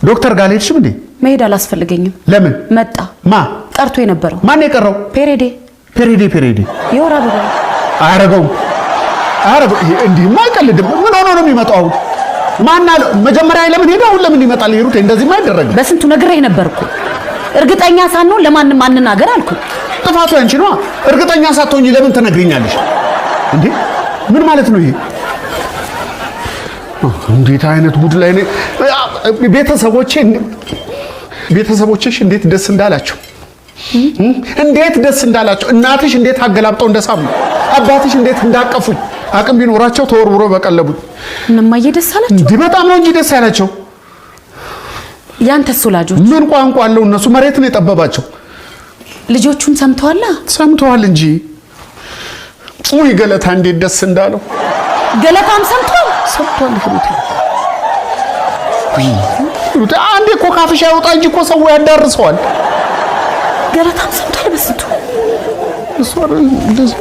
ዶክተር ጋር አልሄድሽም እንዴ? መሄድ አላስፈልገኝም። ለምን? መጣ። ማ? ቀርቶ የነበረው። ማን የቀረው? Period ኤ። Period ኤ period ኤ። የወር አበባ። አያረገውም፣ አያረገው። እንዲህማ አይቀልድም። ምን ሆኖ ነው የሚመጣው አሁን? ማን አለ? መጀመሪያ ለምን ሄደ? አሁን ለምን ይመጣል? ሂሩቴ፣ እንደዚህማ አይደረግም። በስንቱ ነግሬህ ነበር እኮ፣ እርግጠኛ ሳንሆን ለማንም አንናገር አልኩ። ጥፋቱ ያንቺ ነዋ። እርግጠኛ ሳትሆኚ ለምን ትነግሪኛለሽ እንዴ? ምን ማለት ነው ይሄ? እንዴት አይነት ጉድ ላይ ነኝ! ቤተሰቦቼ፣ ቤተሰቦችሽ እንዴት ደስ እንዳላቸው፣ እንዴት ደስ እንዳላቸው፣ እናትሽ እንዴት አገላብጠው እንደሳሙ፣ አባትሽ እንዴት እንዳቀፉኝ፣ አቅም ቢኖራቸው ተወርውሮ በቀለቡኝ። እነማዬ ደስ አላቸው? እንዲህ በጣም ነው እንጂ ደስ ያላቸው። ያንተስ ወላጆች? ምን ቋንቋ አለው? እነሱ መሬት ነው የጠበባቸው። ልጆቹን ሰምተዋላ? ሰምተዋል እንጂ። ውይ ገለታ እንዴት ደስ እንዳለው። ገለታም ሰምቷል? ሰምቷል። ሂሩቴ፣ ሂሩቴ፣ አንዴ እኮ ካፍሽ ያወጣ እንጂ እኮ ሰው ያዳርሰዋል። ገለታም ሰምቷል። በስንቱ እሱ አይደል እንደዚህ።